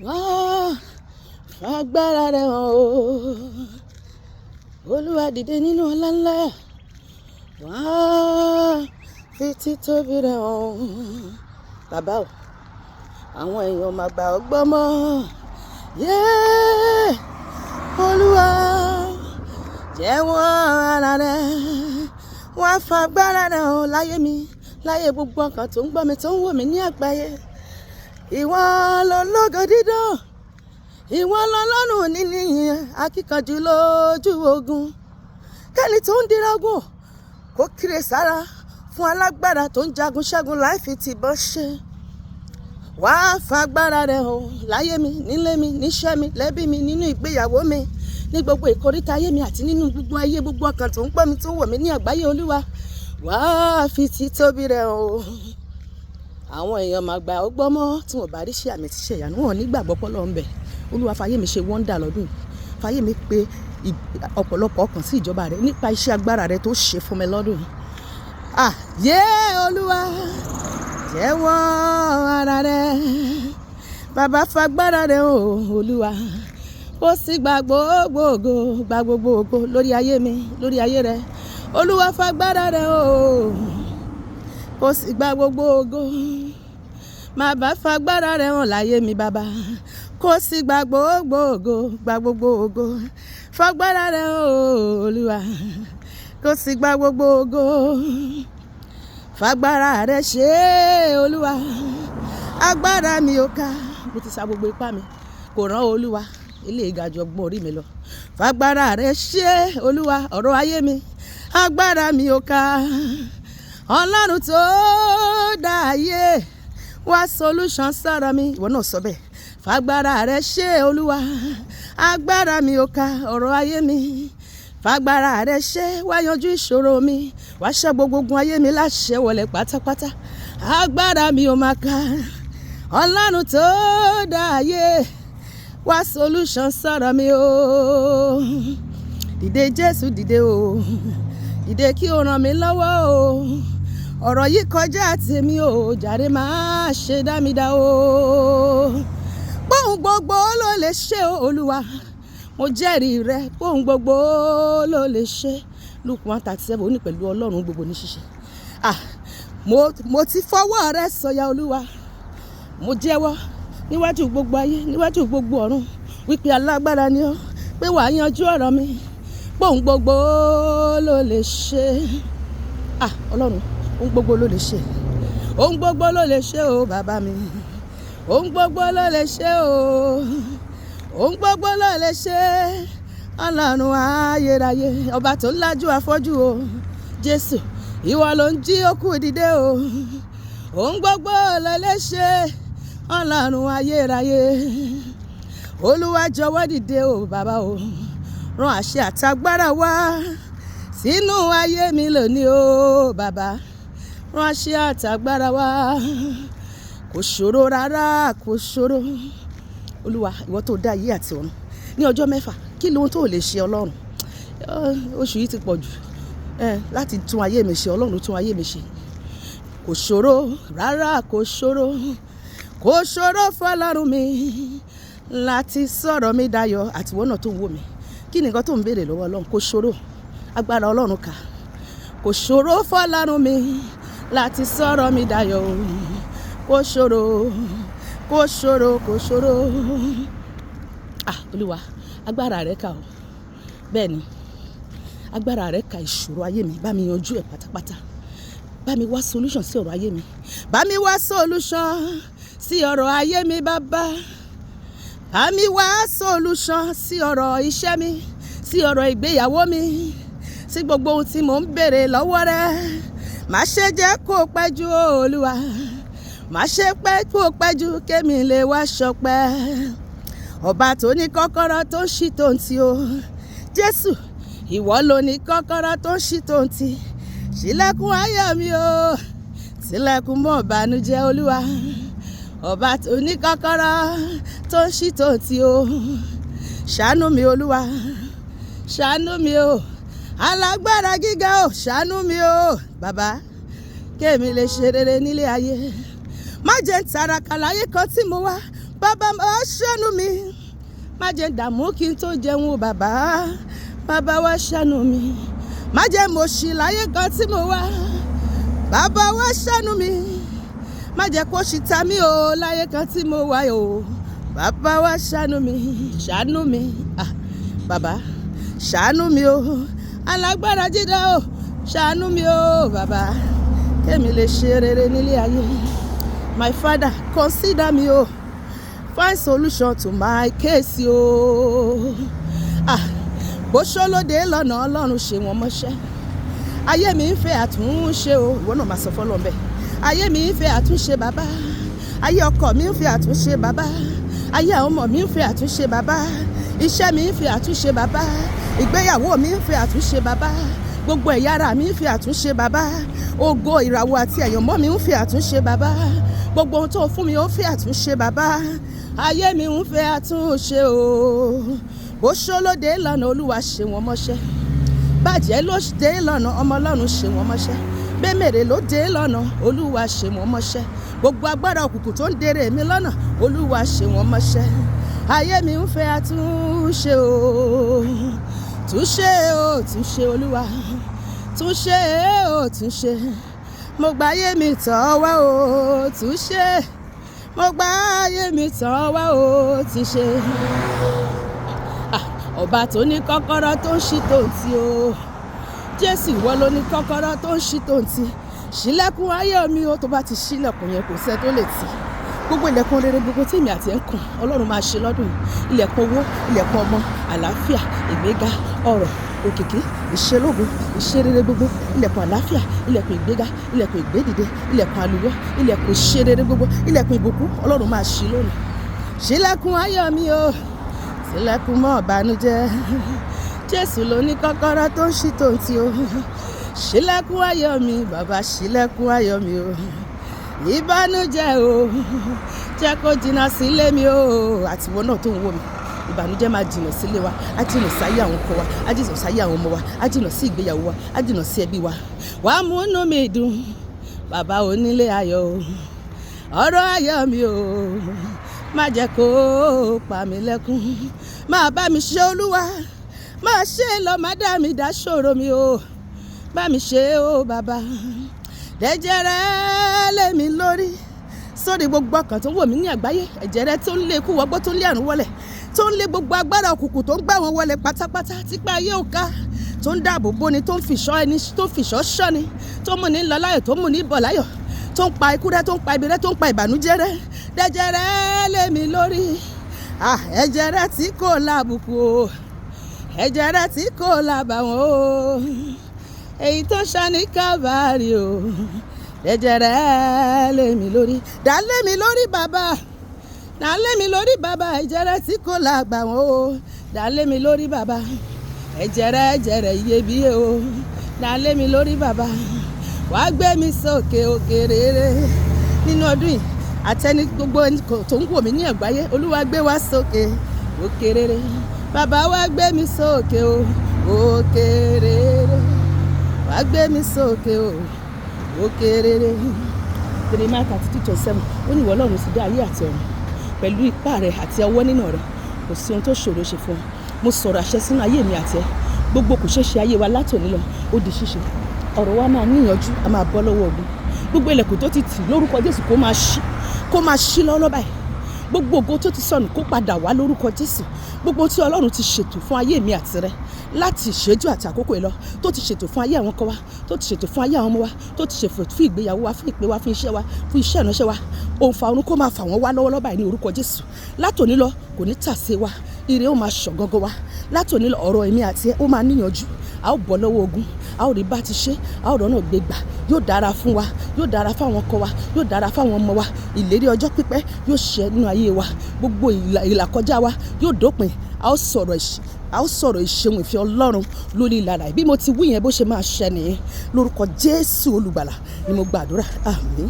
Wá fagbára rẹ̀ hàn o. Olúwa, dìde nínú ọlá ńlá. Wá fi títóbi rẹ̀ hàn. Bàbá o, àwọn èèyàn máa gbà ọ́ gbọ́ mọ́. Yé Olúwa, jẹ́wọ́ ara rẹ̀. Wá fagbára rẹ̀ hàn láyé mi, láyé gbogbo ọkàn tó ń gbọ́ mi, tó ń wò mí ní àgbáyé. Ìwọ lológo dídán, ìwọ lọlọ́run níní, akíkanjú lójú ogun. Kẹ́ni tó ń diragun kó kíre sára fún alágbára tó ń jagun ṣẹ́gun láì fi tìbọn ṣe. Wá fagbára rẹ̀ hàn láyé mi, nílé mi, níṣẹ́ mi, lẹ́bí mi, nínú ìgbéyàwó mi, ní gbogbo ìkóríta ayé mi àti nínú gbogbo ayé gbogbo ọkàn tó ń gbọ́ mi, tó ń wò mí ní àgbáyé. Olúwa, wá fi títóbi rẹ̀ hàn o. Àwọn èèyàn máa gbà ọ́ gbọ́ mọ́ tí wọ́n bá rí ṣe àmì tí ṣe ìyanu wọn nígbàgbọ́ pọ́lọ́ ń bẹ̀. Olúwa, fàyè mi ṣe wonder lọ́dún yìí. Fàyè mi pé ọ̀pọ̀lọpọ̀ ọkàn sí ìjọba rẹ̀ nípa iṣẹ́ agbára rẹ̀ tó ṣe fún mi lọ́dún yìí. Ah, yé Olúwa, jẹ́wọ́ ara rẹ̀. Bàbá, fagbára rẹ̀ o. Olúwa, ó sì gba gbogbo ògo, gba gbogbo ògo lórí ayé mi, lórí ayé rẹ̀. Olúwa, fagbára rẹ̀ o, kó sì gba gbogbo ògo. Bàbá, fagbára rẹ̀ hàn láyé mi. Bàbá, kó sì gba gbogbo ògo, gba gbogbo ògo. Fagbára rẹ̀ o, Olúwa, kó sì gba gbogbo ògo. Fagbára rẹ̀ ṣe, Olúwa. Agbára mi ò ká, mo ti sa gbogbo ipá mi, kò rán. Olúwa, ilé ìgàjọ ọgbọ́n orí mi lọ. Fagbára rẹ̀ ṣe, Olúwa, ọ̀rọ̀ ayé mi. Agbára mi ò ká. Ọlọ́run tó dá ayé, wá solution sọ̀rọ̀ mi. Ìwọ náà sọ bẹ́ẹ̀. Fagbára rẹ ṣe, Olúwa. Agbára mi ò ká ọ̀rọ̀ ayé mi. Fagbára rẹ ṣe, wá yanjú ìṣòro mi, wá ṣẹ́ gbogbo ogun ayé mi láṣẹ wọlé pátápátá. Agbára mi ò máa ká. Ọlọ́run tó dá ayé, wá solution sọ̀rọ̀ mi o. Dìde Jésù, dìde o. Dìde kí o ràn mí lọ́wọ́ o. Ọ̀rọ̀ yìí kọjá tèmi o. Jàre, máa ṣe dá mi dá o. Póun gbogbo ló lè ṣe o. Olúwa, mo jẹ́rìí rẹ, póun gbogbo ló lè ṣe. Luke 1:37, ó ní pẹ̀lú Ọlọ́run gbogbo ní ṣíṣe. Ah, mo ti fọwọ́ rẹ sọ̀yà. Olúwa, mo jẹ́wọ́ níwájú gbogbo ayé, níwájú gbogbo ọ̀run, wípé alágbára ni ọ́, pé wàá yanjú ọ̀rọ̀ mi. Póun gbogbo ló lè ṣe. Ah, Ọlọ́run, ohun gbogbo ló lè ṣe. Ohun gbogbo ló lè ṣe o. Bàbá mi, ohun gbogbo ló lè ṣe o. Ohun gbogbo ló lè ṣe. Ọlọ́run ayérayé, ọba tó ń lájú afọ́jú o. Jésù, ìwọ ló ń jí òkú dìde o. Ohun gbogbo ló lè ṣe, Ọlọ́run ayérayé. Olúwa, jọ̀wọ́ dìde o. Bàbá o, rán àṣẹ àtagbára wá sínú ayé mi lónìí o. Bàbá, rán àṣẹ àtagbára wá. Kò ṣòro rárá, kò ṣòro. Olúwa, ìwọ tó dá ayé àti ọ̀run ní ọjọ́ 6, kí lóhun tó lè ṣe? Ọlọ́run, oṣù yìí ti pọ̀ jù láti tún ayé mi ṣe. Ọlọ́run, tún ayé mi ṣe. Kò ṣòro rárá, kò ṣòro. Kò ṣòro fọlọ́run mi láti sọ̀rọ̀ mi dayọ̀. Àtiwọ́ náà tó ń wò mí, kí ni nǹkan tó ń béèrè lọ́wọ́ Ọlọ́run? Kò ṣòro, agbára Ọlọ́run kà. Kò ṣòro fọlọ́run mi láti sọ̀rọ̀ mi dayọ̀ o. Kò ṣòro, kò ṣòro, kò ṣòro. Ah, Olúwa, agbára rẹ kà o. Bẹ́ẹ̀ ni, agbára rẹ ka ìṣòro ayé mi. Bá mi yanjú ẹ̀ pátápátá. Bá mi wá solution sí ọ̀rọ̀ ayé mi. Bá mi wá solution sí ọ̀rọ̀ ayé mi. Bàbá, bá mi wá solution sí ọ̀rọ̀ iṣẹ́ mi, sí ọ̀rọ̀ ìgbéyàwó mi, sí gbogbo ohun tí mò ń béèrè lọ́wọ́ rẹ. Má ṣe jẹ́ kó pẹ́ jù, Olúwa. Má ṣe pẹ́ kó pẹ́ jù, kémi lè wá ṣọpẹ́. Ọba tó ní kọ́kọ́rọ́ tó ń ṣí tó ń tì o. Jésù, ìwọ ló ní kọ́kọ́rọ́ tó ń ṣí tó ń tì. Ṣílẹ̀kùn ayọ̀ mi o, tilẹ̀kùn mọ́ ìbànújẹ́. Olúwa, ọba tó ní kọ́kọ́rọ́ tó ń ṣí tó ń tì o, ṣàánú mi. Olúwa, ṣàánú mi o. Alágbára gíga o, ṣàánú mi o. Bàbá, kémi lè ṣe rere nílé ayé. Má jẹ́ ń tàràkà láyé kan tí mo wá. Bàbá wá ṣàánú mi, má jẹ́ dààmú kí n tó jẹun o bàbá. Bàbá wá ṣàánú mi, má jẹ́ mo ṣì láyé kan tí mo wá. Bàbá wá ṣàánú mi, má jẹ́ kó ṣì ta mí o láyé kan tí mo wá o. Bàbá wá ṣàánú mi, ṣàánú mi, ah, bàbá ṣàánú mi o, alágbára jídá o, ṣàánú mi o bàbá, kémi lè ṣe rere nílé ayé. My father, consider me o, find solution to my case o. Ah, bó ṣólóde lọ́nà, Ọlọ́run ṣe wọ́n mọ́ṣẹ́. Ayé mi ń fẹ́ àtúnṣe o, ìwọ náà máa sọ fọ́lọ́run bẹ́ẹ̀. Ayé mi ń fẹ́ àtúnṣe bàbá, ayé ọkọ mi ń fẹ́ àtúnṣe bàbá, ayé àwọn ọmọ mi ń fẹ́ àtúnṣe bàbá, iṣẹ́ mi ń fẹ́ àtúnṣe bàbá, ìgbéyàwó mi ń fẹ́ àtúnṣe bàbá, gbogbo ẹ̀yà ara mi ń fẹ́ àtúnṣe bàbá, ògo ìràwọ̀ àti àyànmọ́ mi ń fẹ́ àtúnṣe bàbá, gbogbo ohun tó fún mi ó ń fẹ́ àtúnṣe bàbá. Ayé mi ń fẹ́ àtúnṣe o. Bó ṣólóde lọ́nà, Olúwa ṣe wọ́n mọ́ṣẹ́. Bàjẹ́ ló dé lọ́nà, ọmọ Ọlọ́run ṣe wọ́n mọ́ṣẹ́. Bẹ́mẹ̀rẹ̀ ló dé lọ́nà, Olúwa ṣe wọ́n mọ́ṣẹ́. Gbogbo agbára òkùnkùn tó ń dèrè mi lọ́nà, Olúwa ṣe wọ́n mọ́ṣẹ́. Ayé mi ń fẹ́ àtúnṣe o. Túnṣe o, túnṣe Olúwa, túnṣe o, túnṣe. Mo gba ayé mi tán wá o, túnṣe. Mo gba ayé mi tán wá o, túnṣe. Ah, ọba tó ní kọ́kọ́rọ́ tó ń ṣí tó ń tì o. Jésù, ìwọ ló ní kọ́kọ́rọ́ tó ń ṣí tó ń tì. Ṣílẹ̀kùn ayé mi o, tó bá ti ṣílẹ̀kùn yẹn, kò sẹ́ tó lè tì. Gbogbo ilẹ̀kùn rere gbogbo tí èmi àti ẹ̀ ń kàn, Ọlọ́run máa ṣe lọ́dún yìí. Ilẹ̀kùn owó, ilẹ̀kùn ọmọ, àlàáfíà, ìgbéga, ọrọ̀, òkìkí, ìṣelógo, ìṣerere gbogbo, ilẹ̀kùn àlàáfíà, ilẹ̀kùn ìgbéga, ilẹ̀kùn ìgbédìde, ilẹ̀kùn àlùyọ, ilẹ̀kùn ìṣerere gbogbo, ilẹ̀kùn ìbùkún, Ọlọ́run máa ṣí lónìí. Ṣílẹ̀kùn ayọ̀ mi o, ṣílẹ̀kùn mọ́ ìbànújẹ́. Jésù ló ní kọ́kọ́rọ́ tó ń ṣí tó ń tì o. Ṣílẹ̀kùn ayọ̀ mi bàbá, ṣílẹ̀kùn ayọ̀ mi o. Ìbànújẹ́ o, jẹ́ kó jìnnà sílé mi o. Àtiwọ́ náà tó ń wò mí, ìbànújẹ́ máa jìnnà sílé wa, á jìnnà sáyé àwọn ọkọ wa, á jìnnà sáyé àwọn ọmọ wa, á jìnnà sí ìgbéyàwó wa, á jìnnà sí ẹbí wa. Wàá múnú mi dùn bàbá onílé ayọ̀ o. Ọ̀rọ̀ ayọ̀ mi o, má jẹ́ kó pa mí lẹ́kún. Máa bá mi ṣe Olúwa, máa ṣe lọ, má dá mi dá ṣòro mi o. Bá mi ṣe o bàbá, dẹ́jẹ́ rẹ lé mi lórí, sórí gbogbo ọkàn tó ń wò mí ní àgbáyé. Ẹ̀jẹ̀ rẹ tó ń lé ikú wọgbó, tó ń lé àrùn wọlẹ̀, tó ń lé gbogbo agbára òkùnkùn tó ń gbà wọ́n wọlé pátápátá, típa ayé ò ká, tó ń dáàbò bóni, tó ń fìṣọ́ ẹni, tó ń fìṣọ́ ṣọ́ni, tó mú ní lọ láyọ̀, tó mú ní bọ̀ láyọ̀, tó ń pa ikú rẹ, tó ń pa ibi rẹ, tó ń pa ìbànújẹ́ rẹ. Dẹ́jẹ́ rẹ lé mi lórí. Ah, ẹ̀jẹ̀ rẹ tí kò lábùkù o, ẹ̀jẹ̀ rẹ tí kò lábàwọ́n o, èyí tó ṣàní Kávárì o, ẹ̀jẹ̀ rẹ lé mi lórí. Dá lé mi lórí bàbá, dá lé mi lórí bàbá, ẹ̀jẹ̀ rẹ tí kò lábàwọ́n o, dá lé mi lórí bàbá, ẹ̀jẹ̀ rẹ, ẹ̀jẹ̀ rẹ iyebíye o, dá lé mi lórí bàbá. Wàá gbé mi sókè òkè rere nínú ọdún yìí, àtẹni gbogbo ẹni tó ń wò mí ní àgbáyé. Olúwa gbé wá sókè òkè rere. Bàbá wá gbé mi sókè o, òkè rere. Wá gbé mi sókè o, òkè rere. Jeremiah 32:27, ó ní ìwọ Ọlọ́run sì dá ayé àti ọ̀run pẹ̀lú ipá rẹ̀ àti ọwọ́ nínà rẹ̀. Kò sí ohun tó ṣòro ṣe fún ọ. Mo sọ̀rọ̀ àṣẹ sínú ayé mi àti ẹ. Gbogbo kò ṣeé ṣe ayé wa látòní lọ, ó di ṣíṣe. Ọ̀rọ̀ wa máa níyànjú, a máa bọ́ lọ́wọ́ ogun. Gbogbo ilẹ̀kùn tó ti tì lórúkọ Jésù, kó máa ṣí, kó máa ṣí lọ́wọ́ báyìí. Gbogbo ògo tó ti sọnù, kó padà wá lórúkọ Jésù. Gbogbo tí Ọlọ́run ti ṣètò fún ayé mi àti rẹ láti ìṣẹ́jú àti àkókò yìí lọ, tó ti ṣètò fún ayé àwọn ọkọ wa, tó ti ṣètò fún ayé àwọn ọmọ wa, tó ti ṣètò fún ìgbéyàwó wa, fún ìpè wa, fún iṣẹ́ wa, fún iṣẹ́ ìránṣẹ́ wa, òun fa orun kó máa fà wọ́n wá lọ́wọ́lọ́wọ́ báyìí ní orúkọ Jésù. Látòní lọ, kò ní tà sí wa. Ire ó máa ṣàn gangan wa. Látòní lọ, ọ̀rọ̀ èmi àti ẹ ó máa níyànjú, a ó bọ́ lọ́wọ́ ogun, a ó rí bá ti ṣe, a ó rọ́nà gbé gbà. Yóò dára fún wa, yóò dára fáwọn ọkọ wa, yóò dára fáwọn ọmọ wa. Ìlérí ọjọ́ pípẹ́ yóò ṣẹ nínú ayé wa. Gbogbo ìlàkọjá wa yóò dópin. A ó sọ̀rọ̀ ìṣeun ìfẹ́ Ọlọ́run lórí ìlànà. Bí mo ti wí yẹn, bó ṣe máa ṣẹ nìyẹn. Lórúkọ Jésù Olùgbàlà ni mo gbàdúrà, àmín.